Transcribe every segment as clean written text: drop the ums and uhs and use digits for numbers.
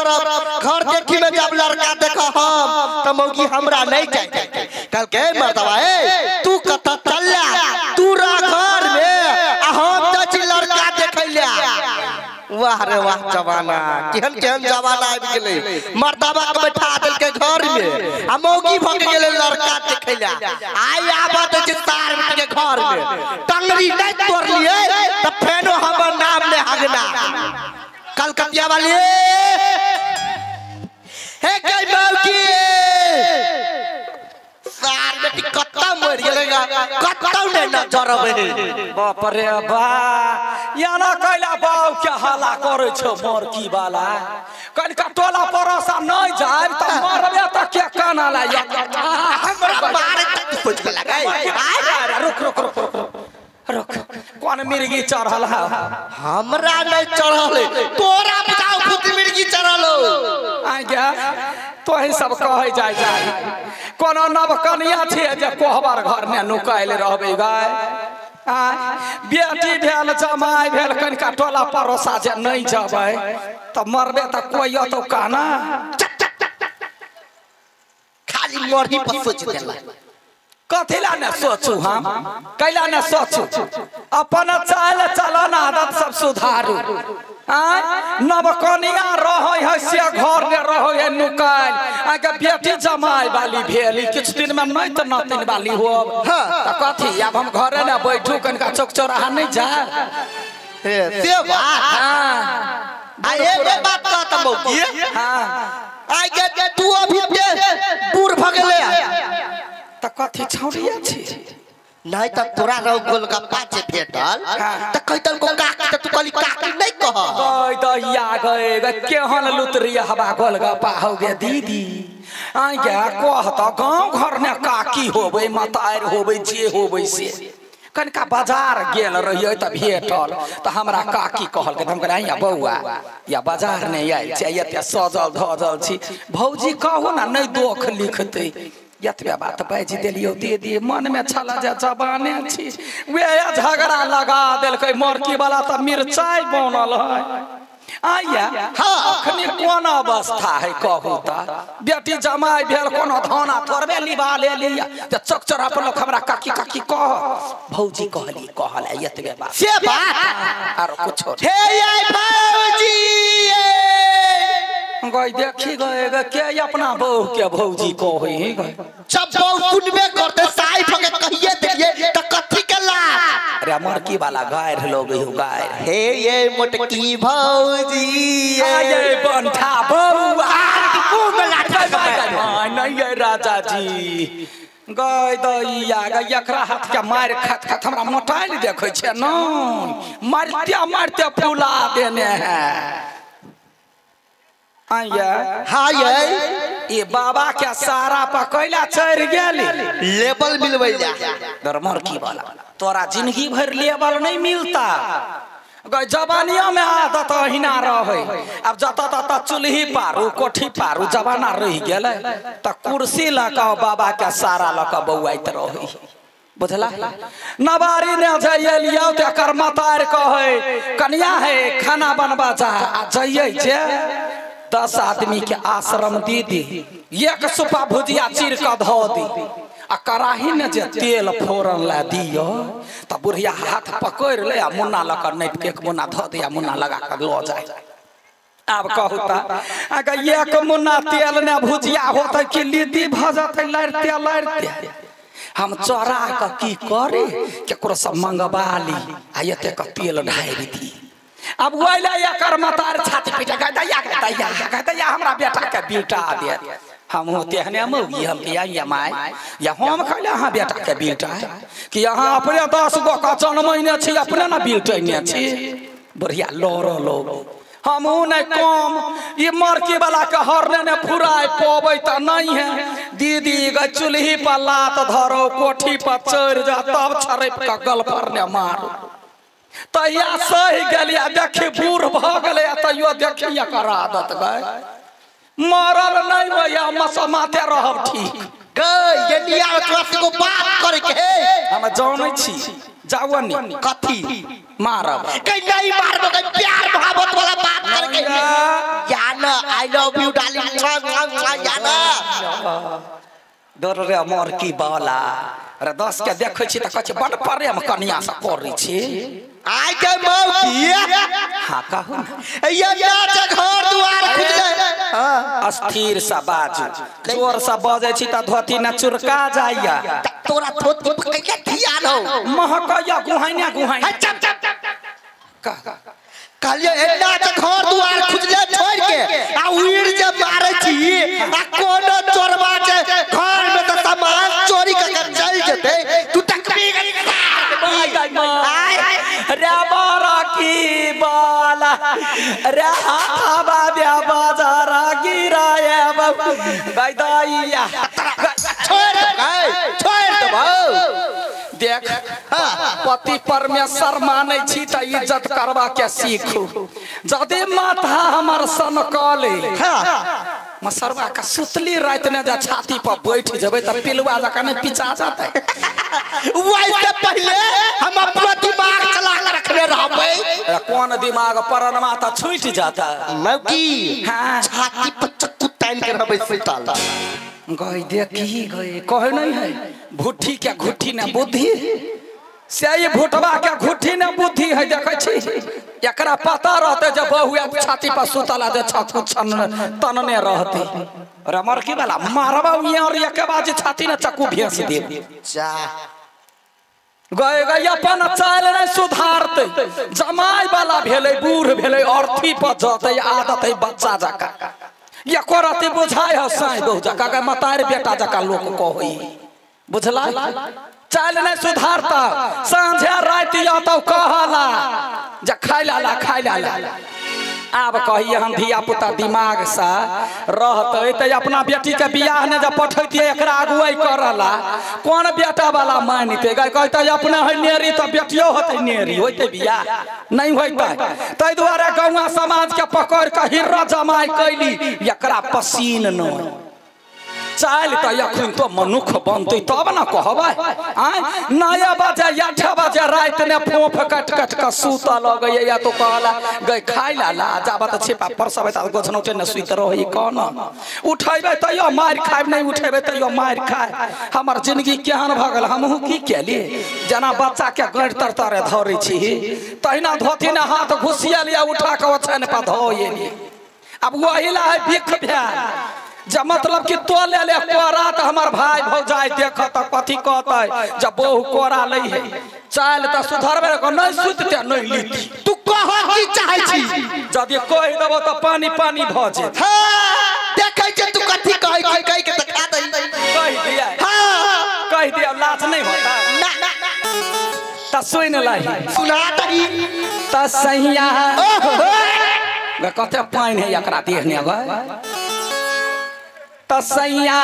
करब घर देखी में जब लड़का देखा हम त मौगी हमरा नहीं चाहे कल के मर्दवा ए तू कत चल तू रह घर में आ हम त छी लड़का देखैला। वाह रे वाह जमाना केहन केहन जमाना आबि गेलै। मर्दवा के बैठा देलकै घर में आ मौगी भ गेलै लड़का देखैला। आइ आबत छै तार के घर में टंगरी नहीं तोड़लिए त फेनो हमर नाम ने हगना। कलकतिया वाली हे गई मौगी सार बेटी कत्ता मर गेलेगा कत्ता ने नजर अबै। बाप रे बा याना कैला बाऊ के हल्ला करै छौ मरकी वाला कनिका टोला पड़ोसा नहीं जाय त मरबे त के काना ला हमरा मारे त खोज के लगाई। रुक रुक रुक रुक रुक कोन मिर्गी चढ़ल है? हमरा नहीं चढ़ल तोरा बताओ खुद मिर्गी चढ़ल आ गया तोही सब कहै जाय जाय कोनो नवकनिया छै जे कोहबर घर में नुकायल रहबै गाय आ बेटी भेल जमाइ भेल कनिका टोला पड़ोसा जे नहीं जबै त मरबे त कोई तो कहना खाली मरही पर सोच देला। कथिला ने सोचू हम कैला ने सोचू अपन चाल चलन आदत सब सुधारू। नवकनिया रहै है से घर ने रहै है नुकायल आके बेटी जमाइ वाली भेली किछु दिन में नहीं त नातिन वाली होब त कथी आब हम घरे ने बैठू कनिका चौक चौराहा नहीं जा से बात। आ एगो बात कहत मौगी हां आइ के तू अभी बूढ़ भ गेले त कथी छौड़िया छी नहीं त तोरा रहो गोलगप्पा जे भेटल त कहतन को काकी त तू कहली काकी नहीं कह गई दहिया गए केहन लुतरिया हवा गोलगप्पा हो गे दीदी आ गया कह त गांव घर ने काकी होबै मतार होबै जे होबै से कनिका बाजार गेल रहियै त भेटल त हमरा काकी कहलकै हम कहलियै बौआ या बाजार नहि आयल छै एते सजल धजल छी भौजी कहू ना नहीं दोख लिखतै एतबे बात बाजि देलियौ दीदी मन में छल जे जबाने छी वएह झगड़ा लगा देलकै मरकी वाला त मिरचाइ बनल है। आया अखनी कोन अवस्था है कहू त बेटी जमाइ भेल कोनो धाना थोड़बे लिबा लेली त चौक चौरा पर लोक हमरा काकी काकी कह भौजी कहली कहल एतबे बात से बात आरो कुछो हे आई भौजी गई देखी गए के अपना बहू के भौजी कहै गए जब बहू सुनबे करते साई फके कहिए देलिए त कथी के लाज। अरे मरकी वाला गायर लोग हो गायर हे ये मोटकी भौजी ये बंठा बौआ मुंह में लाठा के नहीं ये राजा जी गई दैया गई एकरा हाथ के मार खात खात हमरा मोटाइल देखै छै न मारते मारते फुला देने है। आया हां ये ये बाबा के सारा पर कैला चढ़ गेली लेबल मिलबैला दरमर की वाला तोरा जिंदगी भर लेबल नहीं मिलता गई जवानिया में आदत अहिना रहे अब जत तत चूल्ही पारू कोठी पारू जवाना रह गेलै त कुर्सी लऽ कऽ बाबा के सारा लऽ कऽ बौआइत रहे बुझला। नवारी ने जइलियौ त एकर मतार कहै कनिया है खाना बनबा जा आ जइयै जे 10 आदमी के आश्रम दी दी एक सुपा भुजिया चीर के धो दी आ कड़ाही ने जे तेल फोरन ला दियो त बुढ़िया हाथ पकड़ ले आ मुन्ना लऽ कऽ नापि के एक मुन्ना धो दे आ मुन्ना लगा के लऽ जाय। आब कहू त अगर एक मुन्ना तेल ने भुजिया होतै कि लीदी भऽ जेतै लड़िते लड़िते हम चोरा के की करी केकरो से मंगवा ली आ एतेक तेल ढारि दी। अब वही एकर मतार छाती पीटे दैया दैया दैया हमरा बेटा के बेटा दे हम तेहने मौगी हम या my या हम कहले अहाँ बेटा के बेटा कि अहाँ अपने 10 गो का जनमैने छी अपने ना बेटैने छी बढ़िया लड़ लोग हमहूँ नहीं कम ये मरकी वाला के हरने ने फुराय पबै त नहीं है दीदी ग चूल्ही पर लात धरो कोठी पर चढ़ जा तब छरप के गल पर ने मारू तैया सही गेलिया देखी बूढ़ भ गेलै तैयो देखी एकर आदत गए मरल नहीं भैया मसमाते रहब ठीक गई गेलिया तोरा से को बात करे के हम जानै छी जाओ नी कथी मारब कहीं नहीं मारब कहीं प्यार मोहब्बत वाला बात करके या ना I love you darling या ना डर रे मोर की बाला अरे 10 के देखै छी त कहै छी बड प्रेम कनिया से करै छी आइ के मौकी हां कहू ये नाच घर द्वार खुजले अस्थिर सा बाजू जोर सा बजै छी त धोती न चुरका जाइया तोरा धोती पर के ध्यान हो महकैया गुहाइना गुहाइना चप चप कहलिए एना त घर द्वार खुजले छोड़ के आ उड़ जे मारै छी आ कोनो चोरबा के घर में त सामान चोरी क के चल जेतै तू तकबी रे बारा की बाला रे हाथाबा ब्या बाजारा गिराए बाबू गई छोड़ दे छोड़ दे देख पति परमेश्वर मानै छी त इज्जत करबा के सीखू जदि माथा हमर सनकले मसरवा का सुतली रात ने जा छाती पर बैठ जेबै त पिलुआ जका नै पिचा जातै वैसे पहले हम अपना दिमाग चला के रखने रहबै कोन दिमाग परनमा त छूट जाता मौकी हां छाती पर चक्कू तान के रहबै सुतल गई देखी गई कहे नहीं है भुट्ठी के घुट्ठी ने बुद्धि से ये भुटवा के घुट्ठी ने बुद्धि है देखै छी एकरा पता रहते जब बहु छाती पर सुतला जे छकु छन तनने रहते अरे मरकी वाला मारबा और एक बाज छाती ने चक्कू भेस देब जा गए गए अपन चाल नहीं सुधारते जमाई वाला भेलै बूढ़ भेलै अर्थी पर जतै आदत है बच्चा जका एको रति बुझाय है साई बहु जका के मतार बेटा जका लोक कहै बुझला चाल नहीं सुधारता सांझे राति आता कहला जे खाइ ला खाइ ला आब कहिए हम धिया पुता दिमाग से रहते त अपना बेटी के बियाह ने जब पठैतिए एकरा अगुवाई करला कोन बेटा वाला मानते गए कहते अपना है नेरी त बेटियो होते नेरी होते बियाह नहीं होते तै दुआरे गौवा समाज के पकड़ के हिर्रा जमाई कैली एकरा पसीन न चाल त अखन तो मनुख बनते तब न कहबै आय 9 बजे 8 बजे राति ने फोफ कट कट के सुत लगैया या तो कहला गई खाइ ला ला जाब त छिपा परसबै त गोछनौटे न सुइत रहै कोन उठैबै तैयो मारि खाइब नहीं उठैबै तैयो मारि खाइ हमर जिंदगी केहन भ गेल हमहू की केली जना बच्चा के गड़ तर तरे धरै छी तहिना धोती ने हाथ घुसिया लिया उठा के ओछान पर धोएली अब वही ला है बिख भेल जब मतलब कि तो ले ले कोरा तो हमार भाई भौजाई देखत कथी कहतै जब बहु कोरा लै है चाल त सुधरबे को नहीं सुतते नहीं लीती तू कह की चाहै छी जदि कहि देबो त पानी पानी भ जेत हां देखै छै तू कथी कहै छी कहि के देखा दही कहि दिया हां कहि दिया लाज नहीं होता ना त सुन लही सुना दही त सहिया ग कते पानि है एकरा देहने ग तसैया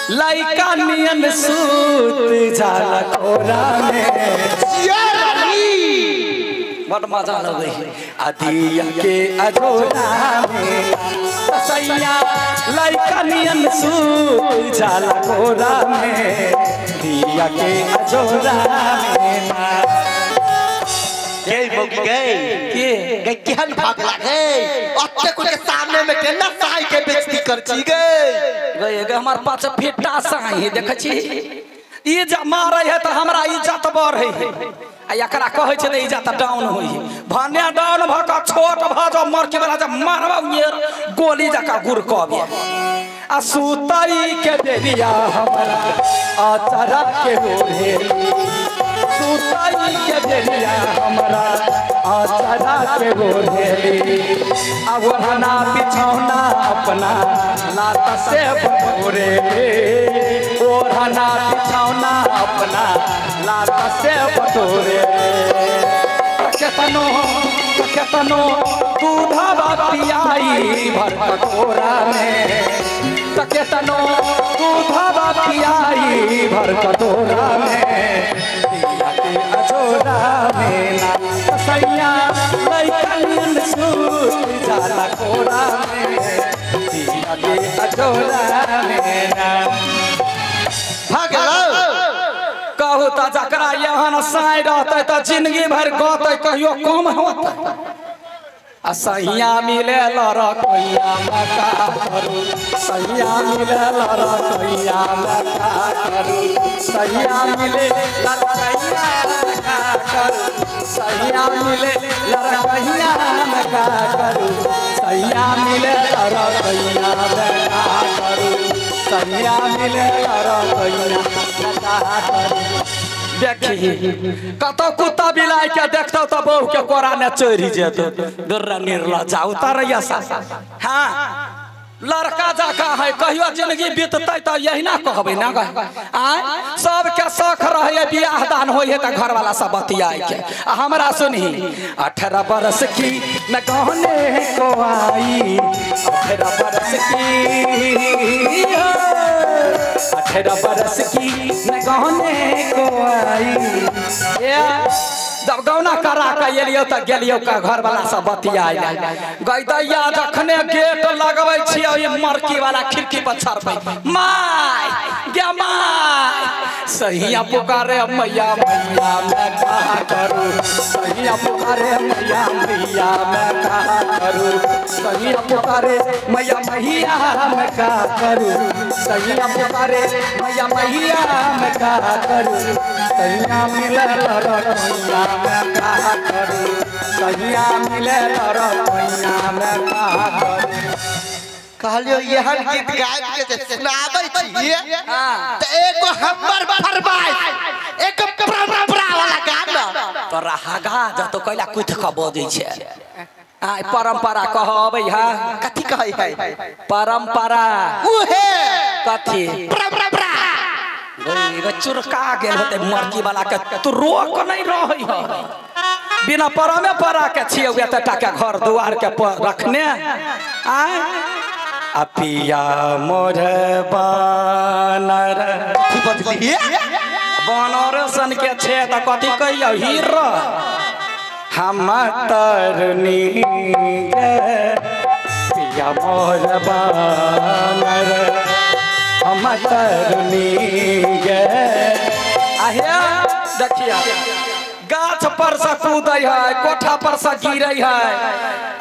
लइका नियन सूत जाला कोरा में बड़ मजा लगै आ दिया के अजोरा में तसैया लइका नियन सूत जाला कोरा में दिया के अजोरा में गई मौकी गई के गई केहन भाग लागे अत्ते कुल के सामने में केना साई के बेइज्जती कर छी गई गई गई हमार पाँच फीटा साई है देखै छी ई जे मारै है त हमरा इज्जत बढ़ै है आ एकरा कहै छै त इज्जत डाउन होइ है भने डाउन भ क छोट भ जो मर के बला जे मारबा उएर गोली जका गुरकबे आ सुतई के बेरिया हमरा अचरा के ओढ़े सुतई के बेरिया हमरा अचरा के ओढ़े आ ओढ़ना बिछौना अपना लात से बटोरे ओढ़ना बिछौना अपना लात से बटोरे केतनो केतनो दूधवा पियाई भर कटोरा में केतनो दूधवा पियाई भर कटोरा में दिया के अजोरा में ना सैया लइकन सूत जाला कोरा में दिया के अजोरा में ना भागलो कहू त जकरा एहन साई रहतै त जिंदगी भर गतै कहियो कम होतै। आ सहिया मिले लड़कैया में का करू सहिया मिले लड़कैया में का करू सहिया मिले लड़कैया में का करू सहिया मिले लड़कैया में का करू सहिया मिले लड़कैया में का करू सहिया मिले लड़कैया में का करू। देखी कतौ कुत्ता बिलाइ के देखतौ त बहू के कोरा ने चढ़ि जेतौ दुर्रा निर्ला जाउ तरैया सा। हाँ लड़का जाका है कहियो जिंदगी बीततै त यही ना कहबै ना आय सबके शौक रहै बियाह दान होइ है त घर वाला सब बतियाइ के। आ हमरा सुनही 18 बरस की न गहने को आई 18 बरस की 18 बरस की न गहने को आई। जब गौना करा के एलियो त गेलियो का घर वाला सब बतियाइ गई दैया जखने गेट लगबै छियै ई मरकी वाला खिड़की पर छड़बै my गे my सहिया पुकारे मैया मैया मैं का करू सहिया पुकारे मैया मैया मैं का करू सहिया पुकारे मैया मैया मैं का करू सहिया पुकारे मैया मैया मैं का करू सहिया मिले लड़कैया मैं का करू सहिया मिले लड़कैया मैं का करू। कहलियो एहन गीत गाबि के जे सुनाबै छियै त एगो हमर फरमाइश एक परंपरा वाला गाना तोरा हगा जतो कैला कुथ क बजै छै आइ परंपरा कहबै हा कथी कहै है परंपरा उहे कथी परंपरा गई चुरका गेल होते मरकी वाला के तू रोक नहीं रहै है बिना परमे परा के छियै एतटा के घर दुआर के रखने आय अपिया मोर बानर बानर सन के छे त कथी कहियो हीरो हम तरनी गे पिया मोर बानर हम तरनी गे। आहे देखिया गाछ पर से कूदै है कोठा पर से गिरै है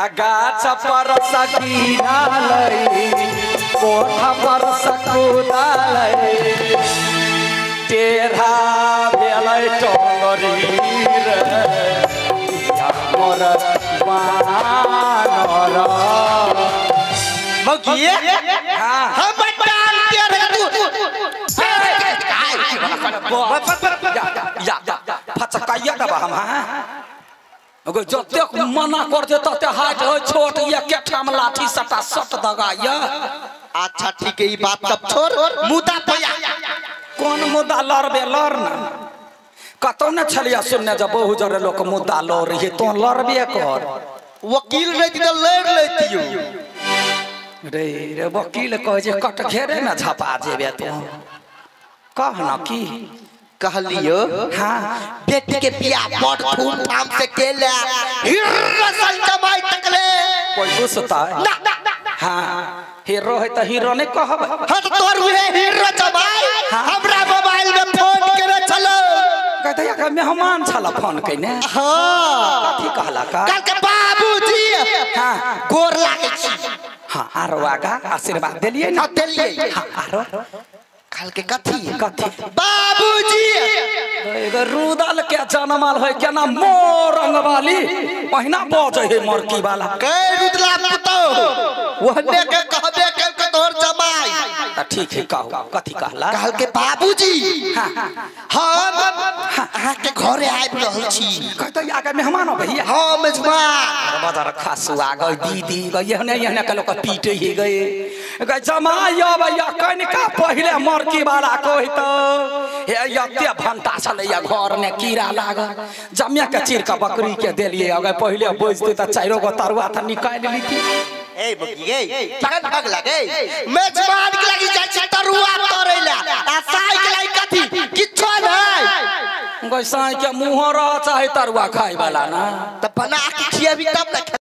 आ गाछ पर से गिरालै कोठा पर से कूदालै टेढ़ा भेलै टोंगरी रे पिया मोर बानर। मौगिए हाँ हम डाल के रे तू या फचकाइया दबा हम हाँ अगर जतेक मना कर दे तते हाथ हो छोट एके ठाम लाठी सटा सट दगाइया। अच्छा ठीक है ई बात सब छोड़ मुद्दा पया कोन मुद्दा लड़बे लड़ ना कतौ ने छलिया सुनने जब बहु जरे लोक मुद्दा लड़ रही तो लड़बे कर वकील रहिती त लड़ लेतियो रे रे वकील कहे जे कट घेरे में झपा जेबे तू कह ना की कहलियो। हाँ बेटी के बियाह बड़ धूमधाम से केला हीरो सन जमाई तकले कोई गुस्सा है ना। हाँ हीरो है त हीरो नहीं कहब। हाँ तो तोर उहे हीरो जमाई हमरा मोबाइल में फोन करे छलो कहते या मेहमान छला फोन कइने। हाँ कथी कहला का कल के बाबूजी। हाँ गोर लागे छी। हाँ आरो आगा आशीर्वाद देलिए ना। हाँ देलिए। हाँ आरो कल के कथी कथी बाबूजी एगो रुदल के जनमल है केना मोर रंग वाली पहिना बजे है मरकी वाला के रुदला पुतो ओहने के कहबे के तोर जमाई। त ठीक है कहू कथी कहला। कहल के बाबूजी हां हम अहाँ के घरे आबि रहल छी। कहते आगे मेहमान भैया। हां मेजबान बाजार खासु आ गई दीदी गई एहने एहने के लोग पीटे ही गए गई जमाई अबैया कनिका पहिले मरकी वाला कहि त हे एते भंटा छलैया घर में कीड़ा लागल जमिया के चीर के बकरी के देलिए अगर पहिले बजते त चाइरो गो तरुआ त निकालि लीती। ए बकी गे तखन भग लगे मेजबान के लागि जाइ छै तरुआ तरैला आ साई के लागि कथी किछो नै गई साई के मुंह रह चाहे तरुआ खाइ वाला ना त बना के खियाबी तब ना।